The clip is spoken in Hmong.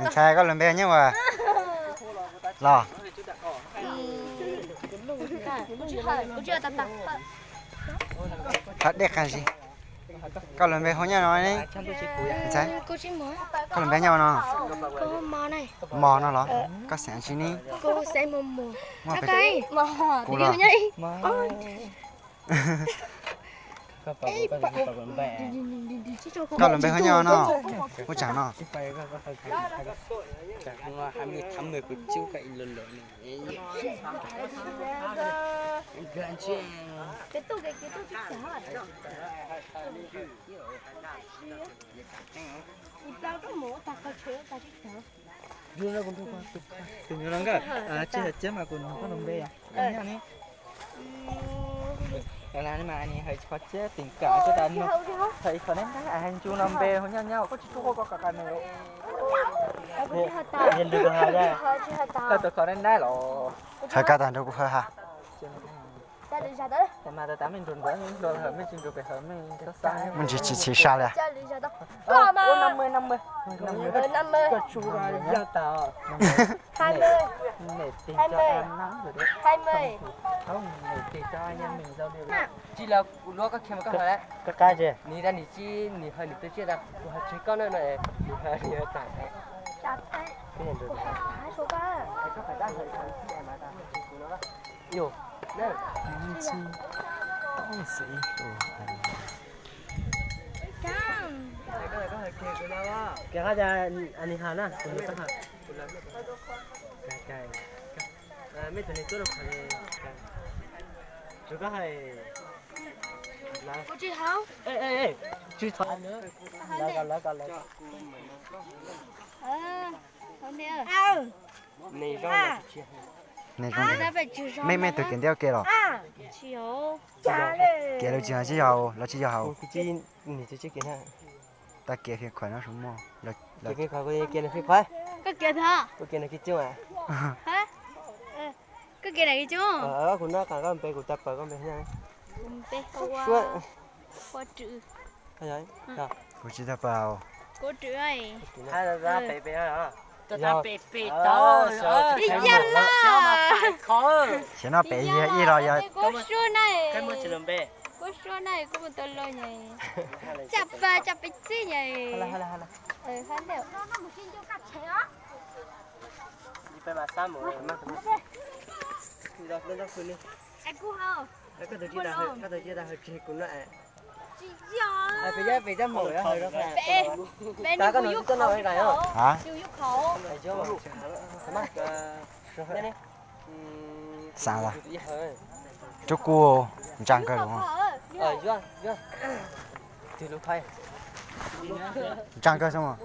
Ntxhais, koj lub npe nyob ua los? Qhov dej qab zib. Koj lub npe hu nyob no ne? Ntxhais, koj lub npe nyob ua no? Mos no los? Koj xeem tsi ne? Muaj pes, kuv los. Koj lub npe hu nyob no? Hu tsaam no. Tus nyuam los nkauj, tsis hais ciab mas kuv nug koj lub npe os. Nyob ne. Mas nws hais qhov ciab teem kam, hais qhov nab nab, hais ncu no npe hu nyob nyob, koj tsis tub koj koj qas nws. Koj tus qhov nab nab los? Hais koj tag nrho kuv hawv ha. Mas tas tas mej nrug nrug, mej tsis nrug pem hawv mej xab xab. Muaj ntsis tsis txhim sa li. Tsis los kuv luag koj khiav mas koj hawv lawm. Koj qab tsi? Nws tas nws tsis, nws hawv nws twb tsis tas kuv hawv tseg koj na no, nws hawv nws hawv tas. Kiag qab cas Anis Has na, kuv nug koj hais. Mej tus neeg tuaj rau qhov li, tsuas koj hais. Tsis txhob lawv ko lawv ko. Mej, mej tug kev ntiab kev los? Kev lawv tsis yog, tsis yog, lawv tsis yog hauv. Tag kev fij khuav no su muaj. Koj kev nag kis coob. Koj kev nag kis coob. Kuv nab qas koj npe, kuv tau pawm koj npe. Kuv tsis tau pawm. Xyov no pem yog ib los yog. Kuv suab na, kuv mus tau los nyem. Caj pas caj pes txib nyem. Xav tas rub kuj ntsa kawg los. Ntsa kawg xwb mas.